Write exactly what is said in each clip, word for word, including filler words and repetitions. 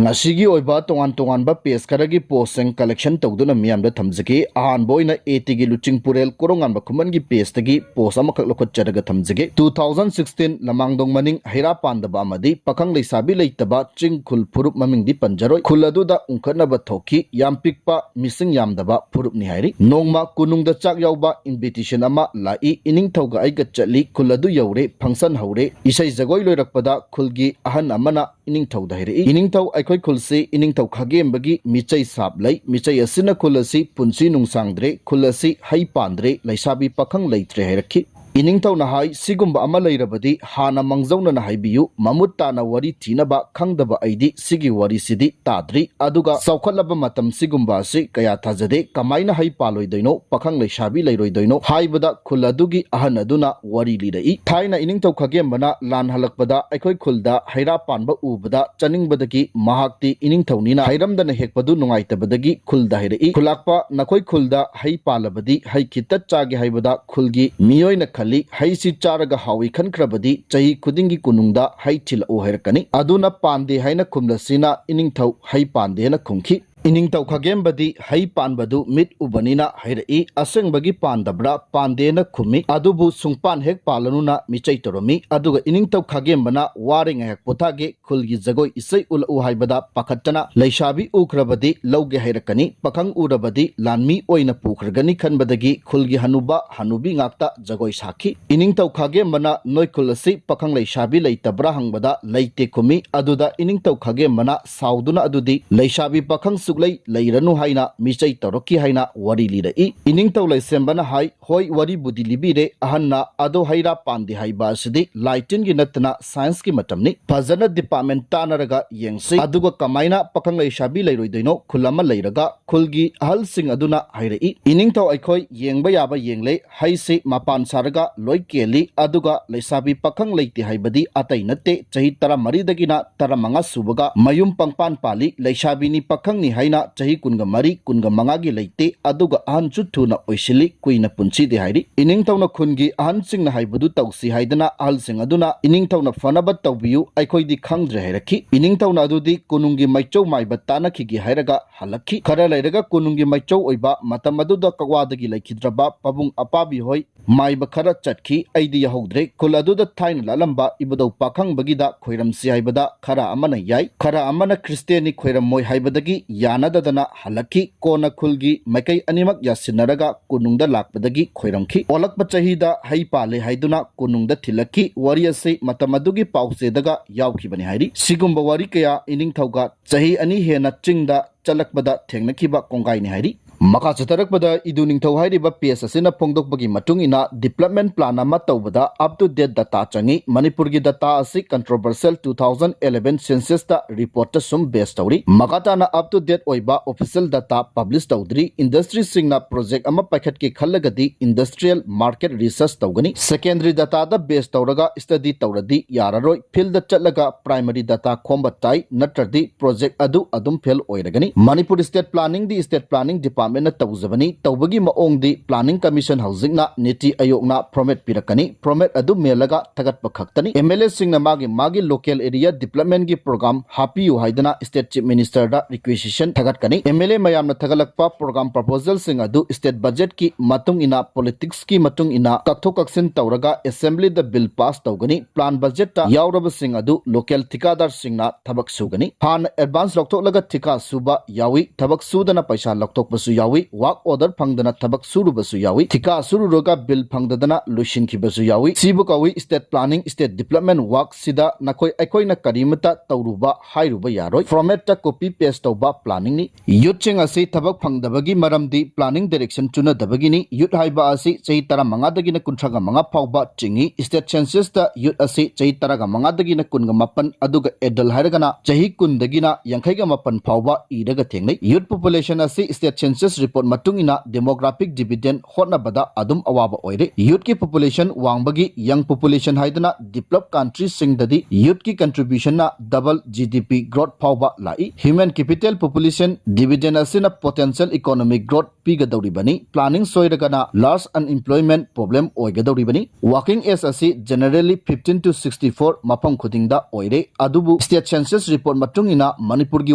ꯉꯁꯤꯒꯤ ꯑꯣꯏꯕ ꯇꯣꯉꯥꯟ ꯇꯣꯉꯥꯟꯕ ꯄꯦꯖ ꯈꯔꯒꯤ ꯄꯣꯁꯁꯤꯡ ꯀꯂꯦꯛꯁꯟ ꯇꯧꯗꯨꯅ ꯃꯤꯌꯥꯝꯗ ꯊꯝꯖꯒꯦ꯫ ꯑꯍꯥꯟꯕ ꯑꯣꯏꯅ ꯑꯦ ꯇꯤꯒꯤ ꯂꯨꯆꯤꯡꯄꯨꯔꯦꯜ ꯀꯣꯔꯧꯉꯥꯟꯕ ꯈꯨꯃꯟꯒꯤ ꯄꯦꯖꯇꯒꯤ ꯄꯣꯁ ꯑꯃꯈꯛ ꯂꯧꯈꯠꯆꯔꯒ ꯊꯝꯖꯒꯦ꯫ Two thousand sixteen ꯂꯃꯥꯡꯗꯣꯡ ꯃꯅꯤꯡ ꯍꯩꯔꯥ ꯄꯥꯟꯗꯕ ꯑꯃꯗꯤ ꯄꯥꯈꯪ ꯂꯩꯁꯥꯕꯤ ꯂꯩꯇꯕ ꯆꯤꯡ ꯈꯨꯜ ꯐꯨꯔꯨꯞ ꯃꯃꯤꯡꯗꯤ ꯄꯟꯖꯔꯣꯏ꯫ ꯈꯨꯜ ꯑꯗꯨꯗ ꯎꯪꯈꯠꯅꯕ ꯊꯣꯛꯈꯤ꯫ ꯌꯥꯝ ꯄꯤꯛꯄ, ꯃꯤꯁꯤꯡ ꯌꯥꯝꯗꯕ ꯐꯨꯔꯨꯞꯅꯤ ꯍꯥꯏꯔꯤ꯫ ꯅꯣꯡꯃ ꯀꯣꯅꯨꯡꯗ ꯆꯥꯛ ꯌꯥꯎꯕ invitation ꯑꯃ ꯂꯥꯛꯏ꯫ ꯏꯅꯤꯡꯊꯧꯒ ꯑꯩꯒ ꯆꯠꯂꯤ꯫ ꯈꯨꯜ ꯑꯗꯨ ꯌꯧꯔꯦ꯫ ꯐꯪꯁꯟ ꯍꯧꯔꯦ꯫ ꯏꯁꯩ ꯖꯒꯣꯏ ꯂꯣꯏꯔꯛꯄꯗ ꯈꯨꯜꯒꯤ ꯑꯍꯟ ꯑꯃꯅ ꯏꯅꯤꯡꯊꯧꯗ ꯍꯥꯏꯔꯛꯏ, "ꯏꯅꯤꯡꯊꯧ, ꯑꯩꯈꯣꯏ ꯈꯨꯜꯁꯤ ꯏꯅꯤꯡꯊꯧ ꯈꯥꯒꯦꯝꯕꯒꯤ ꯃꯤꯆꯩ ꯁꯥꯞ ꯂꯩ꯫ ꯃꯤꯆꯩ ꯑꯁꯤꯅ ꯈꯨꯜ ꯑꯁꯤ ꯄꯨꯟꯁꯤ ꯅꯨꯡꯁꯥꯡꯗ꯭ꯔꯦ꯫ ꯈꯨꯜ ꯑꯁꯤ ꯍꯩ ꯄꯥꯟꯗ꯭ꯔꯦ꯫ ꯂꯩꯁꯥꯕꯤ ꯄꯥꯈꯪ ꯂꯩꯇ꯭ꯔꯦ" ꯍꯥꯏꯔꯛꯈꯤ꯫ ꯏꯅꯤꯡꯊꯧꯅ ꯍꯥꯏ, "ꯁꯤꯒꯨꯝꯕ ꯑꯃ ꯂꯩꯔꯕꯗꯤ ꯍꯥꯟꯅ ꯃꯥꯡꯖꯧꯅꯅ ꯍꯥꯏꯕꯤꯌꯨ꯫ ꯃꯃꯨꯠ ꯇꯥꯅ ꯋꯥꯔꯤ ꯊꯤꯅꯕ ꯈꯪꯗꯕ ꯑꯩꯗꯤ ꯁꯤꯒꯤ ꯋꯥꯔꯤꯁꯤꯗꯤ ꯇꯥꯗ꯭ꯔꯤ꯫ ꯑꯗꯨꯒ ꯆꯥꯎꯈꯠꯂꯕ ꯃꯇꯝ ꯁꯤꯒꯨꯝꯕ ꯑꯁꯤ ꯀꯌꯥ ꯊꯥꯖꯗꯦ꯫ ꯀꯃꯥꯏꯅ ꯍꯩ ꯄꯥꯜꯂꯣꯏꯗꯣꯏꯅꯣ? ꯄꯥꯈꯪ ꯂꯩꯁꯥꯕꯤ ꯂꯩꯔꯣꯏꯗꯣꯏꯅꯣ?" ꯍꯥꯏꯕꯗ ꯈꯨꯜ ꯑꯗꯨꯒꯤ ꯑꯍꯟ ꯑꯗꯨꯅ ꯋꯥꯔꯤ ꯂꯤꯔꯛꯏ꯫ ꯊꯥꯏꯅ ꯏꯅꯤꯡꯊꯧ ꯈꯥꯒꯦꯝꯕꯅ ꯂꯥꯟ ꯍꯜꯂꯛꯄꯗ ꯑꯩꯈꯣꯏ ꯈꯨꯜꯗ ꯍꯩꯔꯥ ꯄꯥꯟꯕ ꯎꯕꯗ ꯆꯥꯅꯤꯡꯕꯗꯒꯤ ꯃꯍꯥꯛꯇꯤ ꯏꯅꯤꯡꯊꯧꯅꯤꯅ ꯍꯩꯔꯝꯗꯅ ꯍꯦꯛꯄꯗꯨ ꯅꯨꯡꯉꯥꯏꯇꯕꯗꯒꯤ ꯈꯨꯜꯗ ꯍꯥꯏꯔꯛꯏ꯫ "ꯈꯨꯂꯥꯛꯄ, ꯅꯈꯣꯏ ꯈꯨꯜꯗ ꯍꯩ ꯄꯥꯜꯂꯕꯗꯤ ꯍꯩ ꯈꯤꯇ ꯆꯥꯒꯦ" ꯍꯥꯏꯕꯗ ꯈꯨꯜꯒꯤ ꯃꯤꯑꯣꯏꯅ ꯈꯜꯂꯤ, "ꯍꯩꯁꯤ ꯆꯥꯔꯒ ꯍꯥꯎꯏ ꯈꯟꯈ꯭ꯔꯕꯗꯤ ꯆꯍꯤ ꯈꯨꯗꯤꯡꯒꯤ ꯀꯣꯅꯨꯡꯗ ꯍꯩ ꯊꯤꯜꯂꯛꯎ" ꯍꯥꯏꯔꯛꯀꯅꯤ꯫ ꯑꯗꯨꯅ "ꯄꯥꯟꯗꯦ" ꯍꯥꯏꯅ ꯈꯨꯝꯂꯁꯤꯅ ꯏꯅꯤꯡꯊꯧ ꯍꯩ ꯄꯥꯟꯗꯦ ꯍꯥꯏꯅ ꯈꯨꯝꯈꯤ꯫ ꯏꯅꯤꯡꯊꯧ ꯈꯥꯒꯦꯝꯕꯗꯤ ꯍꯩ ꯄꯥꯟꯕꯗꯨ ꯃꯤꯠ ꯎꯕꯅꯤꯅ ꯍꯥꯏꯔꯛꯏ, "ꯑꯁꯦꯡꯕꯒꯤ ꯄꯥꯟꯗꯕ꯭ꯔꯥ?" "ꯄꯥꯟꯗꯦꯅ" ꯈꯨꯝꯃꯤ꯫ ꯑꯗꯨꯕꯨ "ꯁꯨꯡꯄꯥꯟ ꯍꯦꯛ ꯄꯥꯜꯂꯅꯨꯅ" ꯃꯤꯆꯩ ꯇꯧꯔꯝꯃꯤ꯫ ꯑꯗꯨꯒ ꯏꯅꯤꯡꯊꯧ ꯈꯥꯒꯦꯝꯕꯅ "ꯋꯥꯔꯦ, ꯉꯥꯏꯍꯥꯛ ꯄꯣꯊꯥꯒꯦ, ꯈꯨꯜꯒꯤ ꯖꯒꯣꯏ ꯏꯁꯩ ꯎꯠꯂꯛꯎ" ꯍꯥꯏꯕꯗ ꯄꯥꯈꯠꯇꯅ ꯂꯩꯁꯥꯕꯤ ꯎꯈ꯭ꯔꯕꯗꯤ ꯂꯧꯒꯦ ꯍꯥꯏꯔꯛꯀꯅꯤ, ꯄꯥꯈꯪ ꯎꯔꯕꯗꯤ ꯂꯥꯟꯃꯤ ꯑꯣꯏꯅ ꯄꯨꯈ꯭ꯔꯒꯅꯤ ꯈꯟꯕꯗꯒꯤ ꯈꯨꯜꯒꯤ ꯍꯅꯨꯕ ꯍꯅꯨꯕꯤ ꯉꯥꯛꯇ ꯖꯒꯣꯏ ꯁꯥꯈꯤ꯫ ꯏꯅꯤꯡꯊꯧ ꯈꯥꯒꯦꯝꯕꯅ "ꯅꯣꯏ ꯈꯨꯜ ꯑꯁꯤ ꯄꯥꯈꯪ ꯂꯩꯁꯥꯕꯤ ꯂꯩꯇꯕ꯭ꯔꯥ?" ꯍꯪꯕꯗ "ꯂꯩꯇꯦ" ꯈꯨꯝꯃꯤ꯫ ꯑꯗꯨꯗ ꯏꯅꯤꯡꯊꯧ ꯈꯥꯒꯦꯝꯕꯅ ꯁꯥꯎꯗꯨꯅ "ꯑꯗꯨꯗꯤ ꯂꯩꯁꯥꯕꯤ ꯄꯥꯈꯪ ꯁꯨꯛꯂꯩ ꯂꯩꯔꯅꯨ" ꯍꯥꯏꯅ ꯃꯤꯆꯩ ꯇꯧꯔꯛꯈꯤ ꯍꯥꯏꯅ ꯋꯥꯔꯤ ꯂꯤꯔꯛꯏ꯫ ꯏꯅꯤꯡꯊꯧ ꯂꯩꯁꯦꯝꯕꯅ ꯍꯥꯏ, "ꯍꯣꯏ, ꯋꯥꯔꯤꯕꯨꯗꯤ ꯂꯤꯕꯤꯔꯦ ꯑꯍꯟꯅ, ꯑꯗꯣ ꯍꯩꯔꯥ ꯄꯥꯟꯗꯦ ꯍꯥꯏꯕ ꯑꯁꯤꯗꯤ ꯂꯥꯏꯇꯤꯟꯒꯤ ꯅꯠꯇꯅ science ꯀꯤ ꯃꯇꯝꯅꯤ꯫ ꯐꯖꯅ department ꯇꯥꯟꯅꯔꯒ ꯌꯦꯡꯁꯤ꯫ ꯑꯗꯨꯒ ꯀꯃꯥꯏꯅ ꯄꯥꯈꯪ ꯂꯩꯁꯥꯕꯤ ꯂꯩꯔꯣꯏꯗꯣꯏꯅꯣ? ꯈꯨꯜ ꯑꯃ ꯂꯩꯔꯒ" ꯈꯨꯜꯒꯤ ꯑꯍꯜꯁꯤꯡ ꯑꯗꯨꯅ ꯍꯥꯏꯔꯛꯏ, "ꯏꯅꯤꯡꯊꯧ, ꯑꯩꯈꯣꯏ ꯌꯦꯡꯕ ꯌꯥꯕ ꯌꯦꯡꯂꯦ꯫ ꯍꯩꯁꯤ ꯃꯄꯥꯟ ꯁꯥꯔꯒ ꯂꯣꯏ ꯀꯦꯜꯂꯤ, ꯑꯗꯨꯒ ꯂꯩꯁꯥꯕꯤ ꯄꯥꯈꯪ ꯂꯩꯇꯦ ꯍꯥꯏꯕꯗꯤ ꯑꯇꯩ ꯅꯠꯇꯦ, ꯆꯍꯤ ꯇꯔꯥꯃꯔꯤꯗꯒꯤꯅ ꯇꯔꯥꯃꯉꯥ ꯁꯨꯕꯒ ꯃꯌꯨꯝ ꯄꯪꯄꯥꯟ ꯄꯥꯜꯂꯤ꯫ ꯂꯩꯁꯥꯕꯤꯅꯤ ꯄꯥꯈꯪꯅꯤ ꯍꯥꯏ" ꯑꯩꯅ ꯆꯍꯤ ꯀꯨꯟꯒ ꯃꯔꯤ, ꯀꯨꯟꯒ ꯃꯉꯥꯒꯤ ꯂꯩꯇꯦ, ꯑꯗꯨꯒ ꯑꯍꯟꯁꯨ ꯊꯨꯅ ꯑꯣꯏꯁꯤꯜꯂꯤ, ꯀꯨꯏꯅ ꯄꯨꯟꯁꯤꯗꯦ ꯍꯥꯏꯔꯤ꯫ ꯏꯅꯤꯡꯊꯧꯅ ꯈꯨꯟꯒꯤ ꯑꯍꯟꯁꯤꯡꯅ ꯍꯥꯏꯕꯗꯨ ꯇꯧꯁꯤ ꯍꯥꯏꯗꯅ ꯑꯍꯜꯁꯤꯡ ꯑꯗꯨꯅ ꯏꯅꯤꯡꯊꯧꯅ ꯐꯅꯕ ꯇꯧꯕꯤꯌꯨ, ꯑꯩꯈꯣꯏꯗꯤ ꯈꯪꯗ꯭ꯔꯦ ꯍꯥꯏꯔꯛꯈꯤ꯫ ꯏꯅꯤꯡꯊꯧꯅ ꯑꯗꯨꯗꯤ ꯀꯣꯅꯨꯡꯒꯤ ꯃꯥꯏꯆꯧ ꯃꯥꯏꯕ ꯇꯥꯟꯅꯈꯤꯒꯦ ꯍꯥꯏꯔꯒ ꯍꯜꯂꯛꯈꯤ꯫ ꯈꯔ ꯂꯩꯔꯒ ꯀꯣꯅꯨꯡꯒꯤ ꯃꯥꯏꯆꯧ ꯑꯣꯏꯕ ꯃꯇꯝ ꯑꯗꯨꯗ ꯀꯛꯋꯥꯗꯒꯤ ꯂꯩꯈꯤꯗ꯭ꯔꯕ ꯄꯥꯕꯨꯡ ꯑꯄꯥꯕꯤ ꯍꯣꯏ ꯃꯥꯏꯕ ꯈꯔ ꯆꯠꯈꯤ, ꯑꯩꯗꯤ ꯌꯥꯍꯧꯗ꯭ꯔꯦ꯫ ꯈꯨꯜ ꯑꯗꯨꯗ ꯊꯥꯏꯅ ꯂꯥꯠꯂꯝꯕ ꯏꯕꯨꯙꯧ ꯄꯥꯈꯪꯕꯒꯤꯗ ꯈꯣꯏꯔꯝꯁꯤ ꯍꯥꯏꯕꯗ ꯈꯔ ꯑꯃꯅ ꯌꯥꯏ, ꯈꯔ ꯑꯃꯅ ꯈ꯭ꯔꯤꯁꯇꯦꯟꯅꯤ ꯈꯣꯏꯔꯝꯃꯣꯏ ꯍꯥꯏꯕꯗꯒꯤ ꯌꯥꯅꯗꯗꯅ ꯍꯜꯂꯛꯈꯤ꯫ ꯀꯣꯟꯅ ꯈꯨꯜꯒꯤ ꯃꯥꯏꯀꯩ ꯑꯅꯤꯃꯛ ꯌꯥꯁꯤꯟꯅꯔꯒ ꯀꯣꯅꯨꯡꯗ ꯂꯥꯛꯄꯗꯒꯤ ꯈꯣꯏꯔꯝꯈꯤ꯫ ꯑꯣꯜꯂꯛꯄ ꯆꯍꯤꯗ ꯍꯩ ꯄꯥꯜꯂꯦ ꯍꯥꯏꯗꯨꯅ ꯀꯣꯅꯨꯡꯗ ꯊꯤꯜꯂꯛꯈꯤ꯫ ꯋꯥꯔꯤ ꯑꯁꯤ ꯃꯇꯝ ꯑꯗꯨꯒꯤ ꯄꯥꯎꯆꯦꯗꯒ ꯌꯥꯎꯈꯤꯕꯅꯤ ꯍꯥꯏꯔꯤ꯫ ꯁꯤꯒꯨꯝꯕ ꯋꯥꯔꯤ ꯀꯌꯥ ꯏꯅꯤꯡꯊꯧꯒ ꯆꯍꯤ ꯑꯅꯤ ꯍꯦꯟꯅ ꯆꯤꯡꯗ ꯆꯠꯂꯛꯄꯗ ꯊꯦꯡꯅꯈꯤꯕ ꯀꯣꯡꯒꯥꯏꯅꯤ ꯍꯥꯏꯔꯤ꯫ ꯃꯈꯥ ꯆꯠꯊꯔꯛꯄꯗ ꯏꯗꯨ ꯅꯤꯡꯊꯧ ꯍꯥꯏꯔꯤꯕ ꯄꯦꯖ ꯑꯁꯤꯅ ꯐꯣꯡꯗꯣꯛꯄꯒꯤ ꯃꯇꯨꯡ ꯏꯟꯅ development plan ꯑꯃ ꯇꯧꯕꯗ up to date data ꯆꯪꯏ꯫ ꯃꯅꯤꯄꯨꯔꯒꯤ data ꯑꯁꯤ controversial two thousand eleven censusꯇ reportꯇ ꯁꯨꯝ base ꯇꯧꯔꯤ꯫ ꯃꯈꯥ ꯇꯥꯅ up to date ꯑꯣꯏꯕ official data publish ꯇꯧꯗ꯭ꯔꯤ꯫ Industryꯁꯤꯡꯅ project ꯑꯃ ꯄꯥꯏꯈꯠꯀꯦ ꯈꯜꯂꯒꯗꯤ industrial market research ꯇꯧꯒꯅꯤ꯫ Secondary dataꯗ base ꯇꯧꯔꯒ study ꯇꯧꯔꯗꯤ ꯌꯥꯔꯔꯣꯏ꯫ Fieldꯗ ꯆꯠꯂꯒ primary data ꯈꯣꯝꯕ ꯇꯥꯏ, ꯅꯠꯇ꯭ꯔꯗꯤ project ꯑꯗꯨ ꯑꯗꯨꯝ fail ꯑꯣꯏꯔꯒꯅꯤ꯫ ꯃꯅꯤꯄꯨꯔ state planningꯗꯤ state planning departmentꯅ ꯇꯧꯖꯕꯅꯤ꯫ ꯇꯧꯕꯒꯤ ꯃꯑꯣꯡꯗꯤ planning commission ꯍꯧꯖꯤꯛꯅ ꯅꯤꯇꯤ ꯑꯌꯣꯒꯅ format ꯄꯤꯔꯛꯀꯅꯤ꯫ Format ꯑꯗꯨ ꯃꯦꯜꯂꯒ ꯊꯥꯒꯠꯄ ꯈꯛꯇꯅꯤ꯫ MLAꯁꯤꯡꯅ ꯃꯥꯒꯤ ꯃꯥꯒꯤ local area developmentꯀꯤ program ꯍꯥꯞꯄꯤꯌꯨ ꯍꯥꯏꯗꯅ state chief ministerꯗ requisition ꯊꯥꯒꯠꯀꯅꯤ꯫ MLA ꯃꯌꯥꯝꯅ ꯊꯥꯒꯠꯂꯛꯄ program proposalꯁꯤꯡ ꯑꯗꯨ state budgetꯀꯤ ꯃꯇꯨꯡ ꯏꯟꯅ, politicsꯀꯤ ꯃꯇꯨꯡ ꯏꯟꯅ ꯀꯛꯊꯣꯛ ꯀꯛꯁꯤꯟ ꯇꯧꯔꯒ assemblyꯗ bill pass ꯇꯧꯒꯅꯤ꯫ Plan budgetꯇ ꯌꯥꯎꯔꯕꯁꯤꯡ ꯑꯗꯨ local ꯊꯤꯀꯥꯗꯥꯔꯁꯤꯡꯅ ꯊꯕꯛ ꯁꯨꯒꯅꯤ꯫ ꯍꯥꯟꯅ advance ꯂꯧꯊꯣꯛꯂꯒ ꯊꯤꯀꯥ ꯁꯨꯕ ꯌꯥꯎꯏ, ꯊꯕꯛ ꯁꯨꯗꯅ ꯄꯩꯁꯥ ꯂꯧꯊꯣꯛꯄꯁꯨ ꯌꯥꯎꯏ, work order ꯐꯪꯗꯅ ꯊꯕꯛ ꯁꯨꯔꯨꯕꯁꯨ ꯌꯥꯎꯏ꯫ ꯊꯤꯀꯥ ꯁꯨꯔꯨꯔꯒ bill ꯐꯪꯗꯗꯅ ꯂꯣꯏꯁꯤꯟꯈꯤꯕꯁꯨ ꯌꯥꯎꯏ꯫ ꯁꯤꯕꯨ ꯀꯧꯏ state planning, state development workꯁꯤꯗ ꯅꯈꯣꯏ ꯑꯩꯈꯣꯏꯅ ꯀꯔꯤꯃꯇ ꯇꯧꯔꯨꯕ ꯍꯥꯏꯔꯨꯕ ꯌꯥꯔꯣꯏ꯫ Formatꯇ copy paste ꯇꯧꯕ planningꯅꯤ꯫ Youthꯁꯤꯡ ꯑꯁꯤ ꯊꯕꯛ ꯐꯪꯗꯕꯒꯤ ꯃꯔꯝꯗꯤ planning direction ꯆꯨꯅꯗꯕꯒꯤꯅꯤ꯫ Youth ꯍꯥꯏꯕ ꯑꯁꯤ ꯆꯍꯤ ꯇꯔꯥꯃꯉꯥꯗꯒꯤꯅ ꯀꯨꯟꯊ꯭ꯔꯥꯒ ꯃꯉꯥ ꯐꯥꯎꯕ ꯆꯤꯡꯏ꯫ State censusꯇ youth ꯑꯁꯤ ꯆꯍꯤ ꯇꯔꯥꯒ ꯃꯉꯥꯗꯒꯤꯅ ꯀꯨꯟꯒ ꯃꯥꯄꯟ, ꯑꯗꯨꯒ adult ꯍꯥꯏꯔꯒꯅ ꯆꯍꯤ ꯀꯨꯟꯗꯒꯤꯅ ꯌꯥꯡꯈꯩꯒ ꯃꯥꯄꯟ ꯐꯥꯎꯕ ꯏꯔꯒ ꯊꯦꯡꯅꯩ꯫ Youth population ꯑꯁꯤ state census report ꯃꯇꯨꯡ ꯏꯟꯅ demographic dividend ꯍꯣꯠꯅꯕꯗ ꯑꯗꯨꯝ ꯑꯋꯥꯕ ꯑꯣꯏꯔꯦ꯫ Youth ꯀꯤ population ꯋꯥꯡꯕꯒꯤ young population ꯍꯥꯏꯗꯨꯅ developed country ꯁꯤꯡꯗꯗꯤ youth ꯀꯤ contribution ꯅ double G D P growth ꯐꯥꯎꯕ ꯂꯥꯛꯏ꯫ Human capital population dividend ꯑꯁꯤꯅ potential economic growth ꯄꯤꯒꯗꯧꯔꯤꯕꯅꯤ꯫ Planning ꯁꯣꯏꯔꯒꯅ large unemployment problem ꯑꯣꯏꯒꯗꯧꯔꯤꯕꯅꯤ꯫ Working age ꯑꯁꯤ generally fifteen to sixty four ꯃꯐꯝ ꯈꯨꯗꯤꯡꯗ ꯑꯣꯏꯔꯦ, ꯑꯗꯨꯕꯨ state census report ꯃꯇꯨꯡ ꯏꯟꯅ ꯃꯅꯤꯄꯨꯔꯒꯤ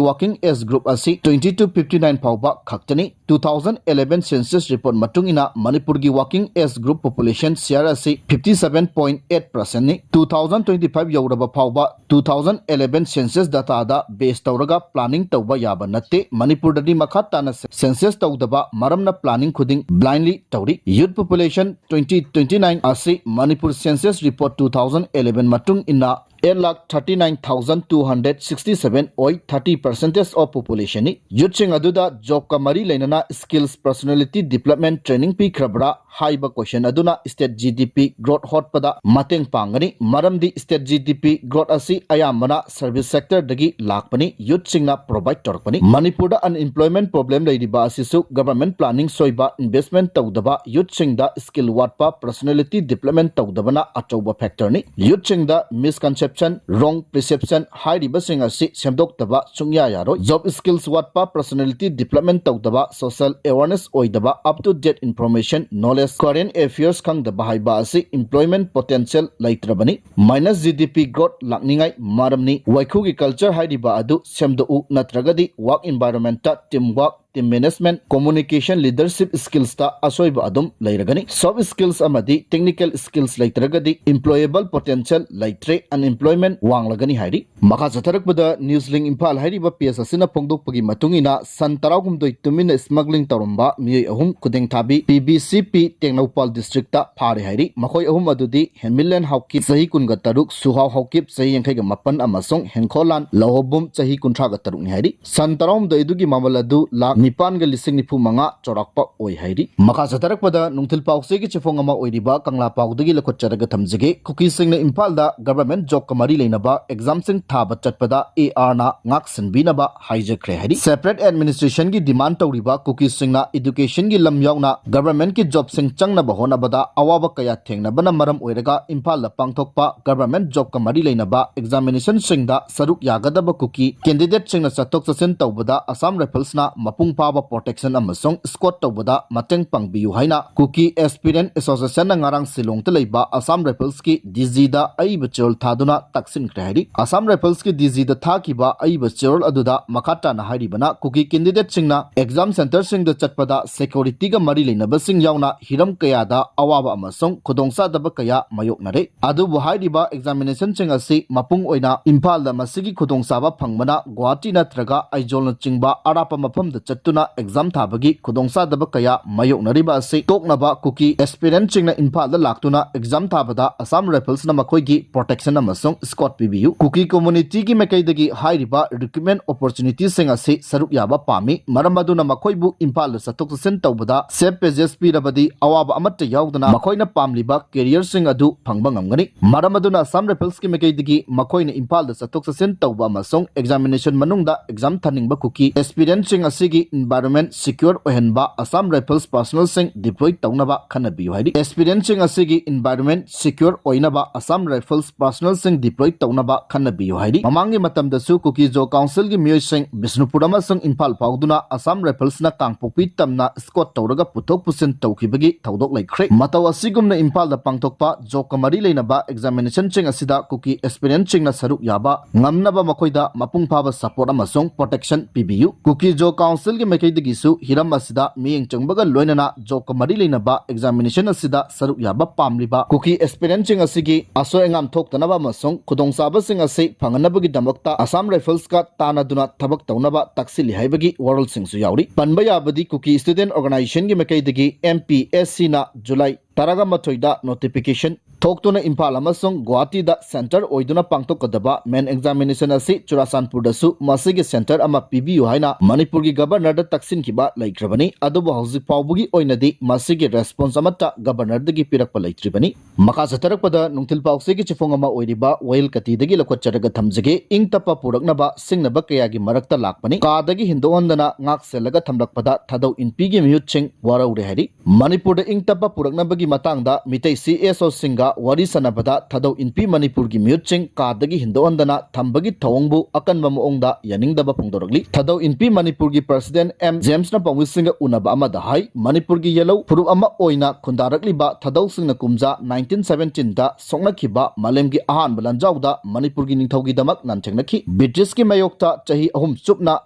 working age group ꯑꯁꯤ twenty to fifty nine ꯐꯥꯎꯕ ꯈꯛꯇꯅꯤ꯫ Two thousand eleven census report ꯃꯇꯨꯡ ꯏꯟꯅ ꯃꯅꯤꯄꯨꯔꯒꯤ working age group population share ꯑꯁꯤ fifty seven point eight percent ꯅꯤ꯫ Two thousand twenty five ꯌꯧꯔꯕ ꯐꯥꯎꯕ two thousand eleven census data ꯗ base ꯇꯧꯔꯒ planning ꯇꯧꯕ ꯌꯥꯕ ꯅꯠꯇꯦ꯫ ꯃꯅꯤꯄꯨꯔꯗꯗꯤ ꯃꯈꯥ ꯇꯥꯅ census ꯇꯧꯗꯕ ꯃꯔꯝꯅ planning ꯈꯨꯗꯤꯡ blindly ꯇꯧꯔꯤ꯫ Youth population twenty twenty nine ꯑꯁꯤ Manipur census report two thousand eleven ꯃꯇꯨꯡ ꯏꯟꯅ eight lakh thirty nine thousand two hundred sixty seven ꯑꯣꯏ, thirty percentage of population ꯅꯤ꯫ Youth ꯁꯤꯡ ꯑꯗꯨꯗ job ꯀ ꯃꯔꯤ ꯂꯩꯅꯅ skills, personality development training ꯄꯤꯈ꯭ꯔꯕ꯭ꯔꯥ ꯍꯥꯏꯕ question ꯑꯗꯨꯅ state G D P growth ꯍꯣꯠꯄꯗ ꯃꯇꯦꯡ ꯄꯥꯡꯒꯅꯤ, ꯃꯔꯝꯗꯤ state G D P growth ꯑꯁꯤ ꯑꯌꯥꯝꯕꯅ service sector ꯗꯒꯤ ꯂꯥꯛꯄꯅꯤ, youth ꯁꯤꯡꯅ provide ꯇꯧꯔꯛꯄꯅꯤ꯫ ꯃꯅꯤꯄꯨꯔꯗ unemployment problem ꯂꯩꯔꯤꯕ ꯑꯁꯤꯁꯨ government planning ꯁꯣꯏꯕ, investment ꯇꯧꯗꯕ, youth ꯁꯤꯡꯗ skill ꯋꯥꯠꯄ, personality development ꯇꯧꯗꯕꯅ ꯑꯆꯧꯕ factor ꯅꯤ꯫ Youth ꯁꯤꯡꯗ misconception, wrong perception ꯍꯥꯏꯔꯤꯕꯁꯤꯡ ꯑꯁꯤ ꯁꯦꯝꯗꯣꯛꯇꯕ ꯁꯨꯡꯌꯥ ꯌꯥꯔꯣꯏ꯫ Job skills ꯋꯥꯠꯄ, personality development ꯇꯧꯗꯕ, social awareness ꯑꯣꯏꯗꯕ, up to date information, knowledge, current affairs ꯈꯪꯗꯕ ꯍꯥꯏꯕ ꯑꯁꯤ employment potential ꯂꯩꯇ꯭ꯔꯕꯅꯤ꯫ Minus G D P growth ꯂꯥꯛꯅꯤꯡꯉꯥꯏ ꯃꯔꯝꯅꯤ꯫ ꯋꯥꯏꯈꯨꯒꯤ culture ꯍꯥꯏꯔꯤꯕ ꯑꯗꯨ ꯁꯦꯝꯗꯣꯛꯎ, ꯅꯠꯇ꯭ꯔꯒꯗꯤ work environment ꯇ team work, team management, communication, leadership skills ꯇ ꯑꯁꯣꯏꯕ ꯑꯗꯨꯝ ꯂꯩꯔꯒꯅꯤ꯫ Soft skills ꯑꯃꯗꯤ technical skills ꯂꯩꯇ꯭ꯔꯒꯗꯤ employable potential ꯂꯩꯇ꯭ꯔꯦ, unemployment ꯋꯥꯡꯂꯒꯅꯤ ꯍꯥꯏꯔꯤ꯫ ꯃꯈꯥ ꯆꯠꯊꯔꯛꯄꯗ News Link Imphal ꯍꯥꯏꯔꯤꯕ page ꯑꯁꯤꯅ ꯐꯣꯡꯗꯣꯛꯄꯒꯤ ꯃꯇꯨꯡ ꯏꯟꯅ ꯁꯟ ꯇꯔꯥꯍꯨꯝꯗꯣꯏ ꯇꯨꯃꯤꯟꯅ smuggling ꯇꯧꯔꯝꯕ ꯃꯤꯑꯣꯏ ꯑꯍꯨꯝ ꯈꯨꯗꯦꯡꯊꯥꯕꯤ P B C P Tengnoupal district ꯇ ꯐꯥꯔꯦ ꯍꯥꯏꯔꯤ꯫ ꯃꯈꯣꯏ ꯑꯍꯨꯝ ꯑꯗꯨꯗꯤ ꯍꯦꯟꯃꯤꯟꯂꯦꯟ ꯍꯥꯎꯀꯤꯞ ꯆꯍꯤ ꯀꯨꯟꯒ ꯇꯔꯨꯛ, ꯁꯨꯍꯥꯎ ꯍꯥꯎꯀꯤꯞ ꯆꯍꯤ ꯌꯥꯡꯈꯩꯒ ꯃꯥꯄꯟ ꯑꯃꯁꯨꯡ ꯍꯦꯡꯈꯣꯂꯥꯟ ꯂꯧꯍꯣꯕꯨꯝ ꯆꯍꯤ ꯀꯨꯟꯊ꯭ꯔꯥꯒ ꯇꯔꯨꯛꯅꯤ ꯍꯥꯏꯔꯤ꯫ ꯁꯟ ꯇꯔꯥꯍꯨꯝꯗꯣꯏ ꯑꯗꯨꯒꯤ ꯃꯃꯜ ꯑꯗꯨ ꯂꯥꯈ ꯅꯤꯄꯥꯟꯒ ꯂꯤꯁꯤꯡ ꯅꯤꯐꯨ ꯃꯉꯥ ꯆꯥꯎꯔꯥꯛꯄ ꯑꯣꯏ ꯍꯥꯏꯔꯤ꯫ ꯃꯈꯥ ꯆꯠꯊꯔꯛꯄꯗ ꯅꯨꯡꯊꯤꯜ ꯄꯥꯎꯆꯦꯒꯤ ꯆꯦꯐꯣꯡ ꯑꯃ ꯑꯣꯏꯔꯤꯕ ꯀꯪꯂꯥ ꯄꯥꯎꯗꯒꯤ ꯂꯧꯈꯠꯆꯔꯒ ꯊꯝꯖꯒꯦ꯫ ꯀꯨꯀꯤꯁꯤꯡꯅ ꯏꯝꯐꯥꯜꯗ government jobꯀ ꯃꯔꯤ ꯂꯩꯅꯕ examꯁꯤꯡ ꯊꯥꯕ ꯆꯠꯄꯗ ARꯅ ꯉꯥꯛ ꯁꯦꯟꯕꯤꯅꯕ ꯍꯥꯏꯖꯈ꯭ꯔꯦ ꯍꯥꯏꯔꯤ꯫ Separate administrationꯒꯤ demand ꯇꯧꯔꯤꯕ ꯀꯨꯀꯤꯁꯤꯡꯅ educationꯒꯤ ꯂꯝ ꯌꯥꯎꯅ governmentꯀꯤ jobꯁꯤꯡ ꯆꯪꯅꯕ ꯍꯣꯠꯅꯕꯗ ꯑꯋꯥꯕ ꯀꯌꯥ ꯊꯦꯡꯅꯕꯅ ꯃꯔꯝ ꯑꯣꯏꯔꯒ ꯏꯝꯐꯥꯜꯗ ꯄꯥꯡꯊꯣꯛꯄ government jobꯀ ꯃꯔꯤ ꯂꯩꯅꯕ examinationꯁꯤꯡꯗ ꯁꯔꯨꯛ ꯌꯥꯒꯗꯕ ꯀꯨꯀꯤ candidateꯁꯤꯡꯅ ꯆꯠꯊꯣꯛ ꯆꯠꯁꯤꯟ ꯇꯧꯕꯗ ꯑꯁꯥꯝ Riflesꯅ ꯃꯄꯨꯡ ꯐꯥꯕ protection ꯑꯃꯁꯨꯡ escort ꯇꯧꯕꯗ ꯃꯇꯦꯡ ꯄꯥꯡꯕꯤꯌꯨ ꯍꯥꯏꯅ ꯀꯨꯀꯤ Aspirant Associationꯅ ꯉꯔꯥꯡ ꯁꯤꯂꯣꯡꯗ ꯂꯩꯕ ꯑꯁꯥꯝ Riflesꯀꯤ DGꯗ ꯑꯏꯕ ꯆꯦꯔꯣꯜ ꯊꯥꯗꯨꯅ ꯇꯛꯁꯤꯟꯈ꯭ꯔꯦ ꯍꯥꯏꯔꯤ꯫ ꯑꯁꯥꯝ Riflesꯀꯤ DGꯗ ꯊꯥꯈꯤꯕ ꯑꯏꯕ ꯆꯦꯔꯣꯜ ꯑꯗꯨꯗ ꯃꯈꯥ ꯇꯥꯅ ꯍꯥꯏꯔꯤꯕꯅ, ꯀꯨꯀꯤ candidateꯁꯤꯡꯅ exam centreꯁꯤꯡꯗ ꯆꯠꯄꯗ securityꯒ ꯃꯔꯤ ꯂꯩꯅꯕꯁꯤꯡ ꯌꯥꯎꯅ ꯍꯤꯔꯝ ꯀꯌꯥꯗ ꯑꯋꯥꯕ ꯑꯃꯁꯨꯡ ꯈꯨꯗꯣꯡꯆꯥꯗꯕ ꯀꯌꯥ ꯃꯥꯌꯣꯛꯅꯔꯦ꯫ ꯑꯗꯨꯕꯨ ꯍꯥꯏꯔꯤꯕ examinationꯁꯤꯡ ꯑꯁꯤ ꯃꯄꯨꯡ ꯑꯣꯏꯅ ꯏꯝꯐꯥꯜꯗ ꯃꯁꯤꯒꯤ ꯈꯨꯗꯣꯡꯆꯥꯕ ꯐꯪꯕꯅ ꯒꯨꯋꯥꯍꯥꯇꯤ ꯅꯠꯇ꯭ꯔꯒ ꯑꯥꯏꯖꯣꯜꯅꯆꯤꯡꯕ ꯑꯔꯥꯞꯄ ꯃꯐꯝꯗ ꯆꯠꯇꯨꯅ exam ꯊꯥꯕꯒꯤ ꯈꯨꯗꯣꯡꯆꯥꯗꯕ ꯀꯌꯥ ꯃꯥꯌꯣꯛꯅꯔꯤꯕ ꯑꯁꯤ ꯇꯣꯛꯅꯕ ꯀꯨꯀꯤ aspirantꯁꯤꯡꯅ ꯏꯝꯐꯥꯜꯗ ꯂꯥꯛꯇꯨꯅ exam ꯊꯥꯕꯗ ꯑꯁꯥꯝ Riflesꯅ ꯃꯈꯣꯏꯒꯤ protection ꯑꯃꯁꯨꯡ escort ꯄꯤꯕꯤꯌꯨ꯫ ꯀꯨꯀꯤ communityꯒꯤ ꯃꯥꯏꯀꯩꯗꯒꯤ ꯍꯥꯏꯔꯤꯕ recruitment opportunityꯁꯤꯡ ꯑꯁꯤ ꯁꯔꯨꯛ ꯌꯥꯕ ꯄꯥꯝꯃꯤ꯫ ꯃꯔꯝ ꯑꯗꯨꯅ ꯃꯈꯣꯏꯕꯨ ꯏꯝꯐꯥꯜꯗ ꯆꯠꯊꯣꯛ ꯆꯠꯁꯤꯟ ꯇꯧꯕꯗ safe passage ꯄꯤꯔꯕꯗꯤ ꯑꯋꯥꯕ ꯑꯃꯠꯇ ꯌꯥꯎꯗꯅ ꯃꯈꯣꯏꯅ ꯄꯥꯝꯂꯤꯕ careerꯁꯤꯡ ꯑꯗꯨ ꯐꯪꯕ ꯉꯝꯒꯅꯤ꯫ ꯃꯔꯝ ꯑꯗꯨꯅ ꯑꯁꯥꯝ Riflesꯀꯤ ꯃꯥꯏꯀꯩꯗꯒꯤ ꯃꯈꯣꯏꯅ ꯏꯝꯐꯥꯜꯗ ꯆꯠꯊꯣꯛ ꯆꯠꯁꯤꯟ ꯇꯧꯕ ꯑꯃꯁꯨꯡ examination ꯃꯅꯨꯡꯗ exam ꯊꯥꯅꯤꯡꯕ ꯀꯨꯀꯤ aspirantꯁꯤꯡ ꯑꯁꯤꯒꯤ environment secure ꯑꯣꯏꯍꯟꯕ ꯑꯁꯥꯝ Rifles personnelꯁꯤꯡ deploy ꯇꯧꯅꯕ ꯈꯟꯅꯕꯤꯌꯨ ꯍꯥꯏꯔꯤ꯫ Aspirantꯁꯤꯡ ꯑꯁꯤꯒꯤ environment secure ꯑꯣꯏꯅꯕ ꯑꯁꯥꯝ Rifles personnelꯁꯤꯡ deploy ꯇꯧꯅꯕ ꯈꯟꯅꯕꯤꯌꯨ ꯍꯥꯏꯔꯤ꯫ ꯃꯃꯥꯡꯒꯤ ꯃꯇꯝꯗꯁꯨ ꯀꯨꯀꯤ ꯖꯣ ꯀꯥꯎꯟꯁꯤꯜꯒꯤ ꯃꯤꯑꯣꯏꯁꯤꯡ ꯕꯤꯁꯅꯨꯄꯨꯔ ꯑꯃꯁꯨꯡ ꯏꯝꯐꯥꯜ ꯐꯥꯎꯗꯨꯅ ꯑꯁꯥꯝ Riflesꯅ ꯀꯥꯡꯄꯣꯛꯄꯤ ꯇꯝꯅ escort ꯇꯧꯔꯒ ꯄꯨꯊꯣꯛ ꯄꯨꯁꯤꯟ ꯇꯧꯈꯤꯕꯒꯤ ꯊꯧꯗꯣꯛ ꯂꯩꯈ꯭ꯔꯦ꯫ ꯃꯇꯧ ꯑꯁꯤꯒꯨꯝꯅ ꯏꯝꯐꯥꯜꯗ ꯄꯥꯡꯊꯣꯛꯄ jobꯀ ꯃꯔꯤ ꯂꯩꯅꯕ examinationꯁꯤꯡ ꯑꯁꯤꯗ ꯀꯨꯀꯤ aspirantꯁꯤꯡꯅ ꯁꯔꯨꯛ ꯌꯥꯕ ꯉꯝꯅꯕ ꯃꯈꯣꯏꯗ ꯃꯄꯨꯡ ꯐꯥꯕ support ꯑꯃꯁꯨꯡ protection ꯄꯤꯕꯤꯌꯨ꯫ ꯀꯨꯀꯤ ꯖꯣ ꯀꯥꯎꯟꯁꯤꯜꯒꯤ ꯃꯥꯏꯀꯩꯗꯒꯤꯁꯨ ꯍꯤꯔꯝ ꯑꯁꯤꯗ ꯃꯤꯠꯌꯦꯡ ꯆꯪꯕꯒ ꯂꯣꯏꯅꯅ jobꯀ ꯃꯔꯤ ꯂꯩꯅꯕ examination ꯑꯁꯤꯗ ꯁꯔꯨꯛ ꯌꯥꯕ ꯄꯥꯝꯂꯤꯕ ꯀꯨꯀꯤ aspirantꯁꯤꯡ ꯑꯁꯤꯒꯤ ꯑꯁꯣꯏ ꯑꯉꯥꯝ ꯊꯣꯛꯇꯅꯕ ꯑꯃꯁꯨꯡ ꯈꯨꯗꯣꯡꯆꯥꯕꯁꯤꯡ ꯑꯁꯤ ꯐꯪꯍꯟꯅꯕꯒꯤꯗꯃꯛꯇ ꯑꯁꯥꯝ Riflesꯀ ꯇꯥꯟꯅꯗꯨꯅ ꯊꯕꯛ ꯇꯧꯅꯕ ꯇꯛꯁꯤꯜꯂꯤ ꯍꯥꯏꯕꯒꯤ ꯋꯥꯔꯣꯜꯁꯤꯡꯁꯨ ꯌꯥꯎꯔꯤ꯫ ꯄꯟꯕ ꯌꯥꯕꯗꯤ ꯀꯨꯀꯤ Student Organisationꯒꯤ ꯃꯥꯏꯀꯩꯗꯒꯤ MPSCꯅ ꯖꯨꯂꯥꯏ ꯇꯔꯥꯃꯥꯊꯣꯏꯗ notification ꯊꯣꯛꯇꯨꯅ ꯏꯝꯐꯥꯜ ꯑꯃꯁꯨꯡ ꯒꯨꯋꯥꯍꯥꯇꯤꯗ centre ꯑꯣꯏꯗꯨꯅ ꯄꯥꯡꯊꯣꯛꯀꯗꯕ main examination ꯑꯁꯤ ꯆꯨꯔꯥꯆꯥꯟꯄꯨꯔꯗꯁꯨ ꯃꯁꯤꯒꯤ centre ꯑꯃ ꯄꯤꯕꯤꯌꯨ ꯍꯥꯏꯅ ꯃꯅꯤꯄꯨꯔꯒꯤ Governorꯗ ꯇꯛꯁꯤꯟꯈꯤꯕ ꯂꯩꯈ꯭ꯔꯕꯅꯤ꯫ ꯑꯗꯨꯕꯨ ꯍꯧꯖꯤꯛ ꯐꯥꯎꯕꯒꯤ ꯑꯣꯏꯅꯗꯤ ꯃꯁꯤꯒꯤ response ꯑꯃꯠꯇ Governorꯗꯒꯤ ꯄꯤꯔꯛꯄ ꯂꯩꯇ꯭ꯔꯤꯕꯅꯤ꯫ ꯃꯈꯥ ꯆꯠꯊꯔꯛꯄꯗ ꯅꯨꯡꯊꯤꯜ ꯄꯥꯎꯆꯦꯒꯤ ꯆꯤꯐꯣꯡ ꯑꯃ ꯑꯣꯏꯔꯤꯕ ꯋꯥꯌꯦꯜ ꯀꯇꯤꯗꯒꯤ ꯂꯧꯈꯠꯆꯔꯒ ꯊꯝꯖꯒꯦ꯫ ꯏꯪ ꯇꯞꯄ ꯄꯨꯔꯛꯅꯕ ꯁꯤꯡꯅꯕ ꯀꯌꯥꯒꯤ ꯃꯔꯛꯇ ꯂꯥꯛꯄꯅꯤ꯫ ꯀꯥꯗꯒꯤ ꯍꯤꯟꯗꯣꯛꯍꯟꯗꯅ ꯉꯥꯛ ꯁꯦꯜꯂꯒ ꯊꯝꯂꯛꯄꯗ ꯊꯥꯗꯧ ꯏꯟꯄꯤꯒꯤ ꯃꯤꯍꯨꯠꯁꯤꯡ ꯋꯥꯔꯧꯔꯦ ꯍꯥꯏꯔꯤ꯫ ꯃꯅꯤꯄꯨꯔꯗ ꯏꯪ ꯇꯞꯄ ꯄꯨꯔꯛꯅꯕꯒꯤ ꯃꯇꯥꯡꯗ ꯃꯤꯇꯩ CSOꯁꯤꯡꯒ ꯋꯥꯔꯤ ꯁꯥꯟꯅꯕꯗ ꯊꯥꯗꯧ ꯏꯟꯄꯤ ꯃꯅꯤꯄꯨꯔꯒꯤ ꯃꯤꯍꯨꯠꯁꯤꯡ ꯀꯥꯗꯒꯤ ꯍꯤꯟꯗꯣꯛꯍꯟꯗꯅ ꯊꯝꯕꯒꯤ ꯊꯧꯑꯣꯡꯕꯨ ꯑꯀꯟꯕ ꯃꯑꯣꯡꯗ ꯌꯥꯅꯤꯡꯗꯕ ꯐꯣꯡꯗꯣꯔꯛꯂꯤ꯫ ꯊꯥꯗꯧ ꯏꯟꯄꯤ ꯃꯅꯤꯄꯨꯔꯒꯤ President M ꯖꯦꯝꯁꯅ ꯄꯥꯎꯃꯤꯁꯤꯡꯒ ꯎꯅꯕ ꯑꯃꯗ ꯍꯥꯏ, ꯃꯅꯤꯄꯨꯔꯒꯤ ꯌꯦꯜꯍꯧ ꯐꯨꯔꯨꯞ ꯑꯃ ꯑꯣꯏꯅ ꯈꯨꯟꯗꯥꯔꯛꯂꯤꯕ ꯊꯥꯗꯧꯁꯤꯡꯅ ꯀꯨꯝꯖꯥ nineteen seventeenꯗ ꯁꯣꯛꯅꯈꯤꯕ ꯃꯥꯂꯦꯝꯒꯤ ꯑꯍꯥꯟꯕ ꯂꯥꯟꯖꯥꯎꯗ ꯃꯅꯤꯄꯨꯔꯒꯤ ꯅꯤꯡꯊꯧꯒꯤꯗꯃꯛ ꯂꯥꯟꯊꯦꯡꯅꯈꯤ꯫ ꯕ꯭ꯔꯤꯇꯤꯁꯀꯤ ꯃꯥꯌꯣꯛꯇ ꯆꯍꯤ ꯑꯍꯨꯝ ꯆꯨꯞꯅ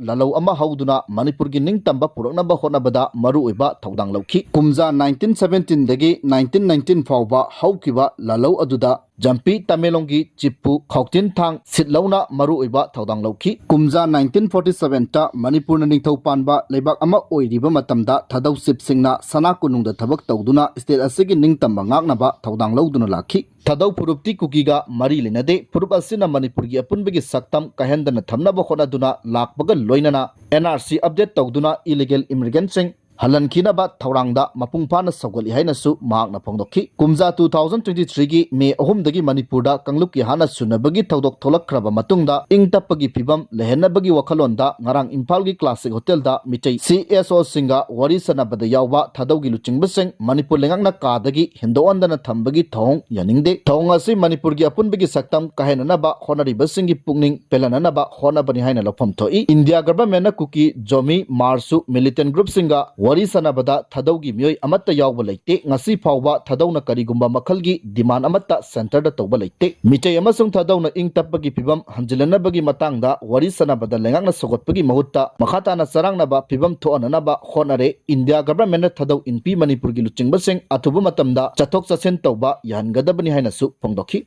ꯂꯥꯜꯍꯧ ꯑꯃ ꯍꯧꯗꯨꯅ ꯃꯅꯤꯄꯨꯔꯒꯤ ꯅꯤꯡꯇꯝꯕ ꯄꯨꯔꯛꯅꯕ ꯍꯣꯠꯅꯕꯗ ꯃꯔꯨꯑꯣꯏꯕ ꯊꯧꯗꯥꯡ ꯂꯧꯈꯤ꯫ ꯀꯨꯝꯖꯥ nineteen seventeenꯗꯒꯤ nineteen nineteen ꯐꯥꯎꯕ ꯍꯧꯈꯤꯕ ꯂꯥꯜꯍꯧ ꯑꯗꯨꯗ ꯖꯝꯄꯤ ꯇꯃꯦꯡꯂꯣꯡꯒꯤ ꯆꯤꯞꯄꯨ ꯈꯥꯎꯇꯤꯟ ꯊꯥꯡ ꯁꯤꯠꯂꯧꯅ ꯃꯔꯨꯑꯣꯏꯕ ꯊꯧꯗꯥꯡ ꯂꯧꯈꯤ꯫ ꯀꯨꯝꯖꯥ nineteen forty sevenꯇ ꯃꯅꯤꯄꯨꯔꯅ ꯅꯤꯡꯊꯧ ꯄꯥꯟꯕ ꯂꯩꯕꯥꯛ ꯑꯃ ꯑꯣꯏꯔꯤꯕ ꯃꯇꯝꯗ ꯊꯥꯗꯧ ꯆꯤꯞꯁꯤꯡꯅ ꯁꯅꯥ ꯀꯣꯅꯨꯡꯗ ꯊꯕꯛ ꯇꯧꯗꯨꯅ state ꯑꯁꯤꯒꯤ ꯅꯤꯡꯇꯝꯕ ꯉꯥꯛꯅꯕ ꯊꯧꯗꯥꯡ ꯂꯧꯗꯨꯅ ꯂꯥꯛꯈꯤ꯫ ꯊꯥꯗꯧ ꯐꯨꯔꯨꯞꯇꯤ ꯀꯨꯀꯤꯒ ꯃꯔꯤ ꯂꯩꯅꯗꯦ꯫ ꯐꯨꯔꯨꯞ ꯑꯁꯤꯅ ꯃꯅꯤꯄꯨꯔꯒꯤ ꯑꯄꯨꯟꯕꯒꯤ ꯁꯛꯇꯝ ꯀꯥꯏꯍꯟꯗꯅ ꯊꯝꯅꯕ ꯍꯣꯠꯅꯗꯨꯅ ꯂꯥꯛꯄꯒ ꯂꯣꯏꯅꯅ NRC update ꯇꯧꯗꯨꯅ illegal immigrantꯁꯤꯡ ꯍꯜꯍꯟꯈꯤꯅꯕ ꯊꯧꯔꯥꯡꯗ ꯃꯄꯨꯡ ꯐꯥꯅ ꯁꯧꯒꯠꯂꯤ ꯍꯥꯏꯅꯁꯨ ꯃꯍꯥꯛꯅ ꯐꯣꯡꯗꯣꯛꯈꯤ꯫ ꯀꯨꯝꯖꯥ two thousand twenty threeꯒꯤ ꯃꯦ ꯑꯍꯨꯝꯗꯒꯤ ꯃꯅꯤꯄꯨꯔꯗ ꯀꯥꯡꯂꯨꯞꯀꯤ ꯍꯥꯠꯅ ꯁꯨꯅꯕꯒꯤ ꯊꯧꯗꯣꯛ ꯊꯣꯛꯂꯛꯈ꯭ꯔꯕ ꯃꯇꯨꯡꯗ ꯏꯪ ꯇꯞꯄꯒꯤ ꯐꯤꯕꯝ ꯂꯩꯍꯟꯅꯕꯒꯤ ꯋꯥꯈꯜꯂꯣꯟꯗ ꯉꯔꯥꯡ ꯏꯝꯐꯥꯜꯒꯤ Classic Hotelꯗ ꯃꯤꯇꯩ CSOꯁꯤꯡꯒ ꯋꯥꯔꯤ ꯁꯥꯟꯅꯕꯗ ꯌꯥꯎꯕ ꯊꯥꯗꯧꯒꯤ ꯂꯨꯆꯤꯡꯕꯁꯤꯡ ꯃꯅꯤꯄꯨꯔ ꯂꯩꯉꯥꯛꯅ ꯀꯥꯗꯒꯤ ꯍꯦꯟꯗꯣꯛꯍꯟꯗꯅ ꯊꯝꯕꯒꯤ ꯊꯧꯑꯣꯡ ꯌꯥꯅꯤꯡꯗꯦ꯫ ꯊꯧꯑꯣꯡ ꯑꯁꯤ ꯃꯅꯤꯄꯨꯔꯒꯤ ꯑꯄꯨꯟꯕꯒꯤ ꯁꯛꯇꯝ ꯀꯥꯏꯍꯟꯅꯅꯕ ꯍꯣꯠꯅꯔꯤꯕꯁꯤꯡꯒꯤ ꯄꯨꯛꯅꯤꯡ ꯄꯦꯜꯍꯟꯅꯅꯕ ꯍꯣꯠꯅꯕꯅꯤ ꯍꯥꯏꯅ ꯂꯧꯐꯝ ꯊꯣꯛꯏ꯫ ꯏꯟꯗꯤꯌꯥ ꯒꯚꯔꯟꯃꯦꯟꯠꯅ ꯀꯨꯀꯤ, ꯖꯣꯃꯤ, ꯃꯥꯔꯁꯨ, militant groupꯁꯤꯡꯒ ꯋꯥꯔꯤ ꯁꯥꯟꯅꯕꯗ ꯊꯥꯗꯧꯒꯤ ꯃꯤꯑꯣꯏ ꯑꯃꯠꯇ ꯌꯥꯎꯕ ꯂꯩꯇꯦ꯫ ꯉꯁꯤ ꯐꯥꯎꯕ ꯊꯥꯗꯧꯅ ꯀꯔꯤꯒꯨꯝꯕ ꯃꯈꯜꯒꯤ demand ꯑꯃꯠꯇ centreꯗ ꯇꯧꯕ ꯂꯩꯇꯦ꯫ ꯃꯤꯇꯩ ꯑꯃꯁꯨꯡ ꯊꯥꯗꯧꯅ ꯏꯪ ꯇꯞꯄꯒꯤ ꯐꯤꯕꯝ ꯍꯟꯖꯤꯜꯍꯟꯅꯕꯒꯤ ꯃꯇꯥꯡꯗ ꯋꯥꯔꯤ ꯁꯥꯟꯅꯕꯗ ꯂꯩꯉꯥꯛꯅ ꯁꯧꯒꯠꯄꯒꯤ ꯃꯍꯨꯠꯇ ꯃꯈꯥ ꯇꯥꯅ ꯆꯔꯥꯡꯅꯕ ꯐꯤꯕꯝ ꯊꯣꯛꯍꯟꯅꯅꯕ ꯍꯣꯠꯅꯔꯦ꯫ ꯏꯟꯗꯤꯌꯥ ꯒꯚꯔꯟꯃꯦꯟꯠꯅ ꯊꯥꯗꯧ ꯏꯟꯄꯤ ꯃꯅꯤꯄꯨꯔꯒꯤ ꯂꯨꯆꯤꯡꯕꯁꯤꯡ ꯑꯊꯨꯕ ꯃꯇꯝꯗ ꯆꯠꯊꯣꯛ ꯆꯠꯁꯤꯟ ꯇꯧꯕ ꯌꯥꯍꯟꯒꯗꯕꯅꯤ ꯍꯥꯏꯅꯁꯨ ꯐꯣꯡꯗꯣꯛꯈꯤ꯫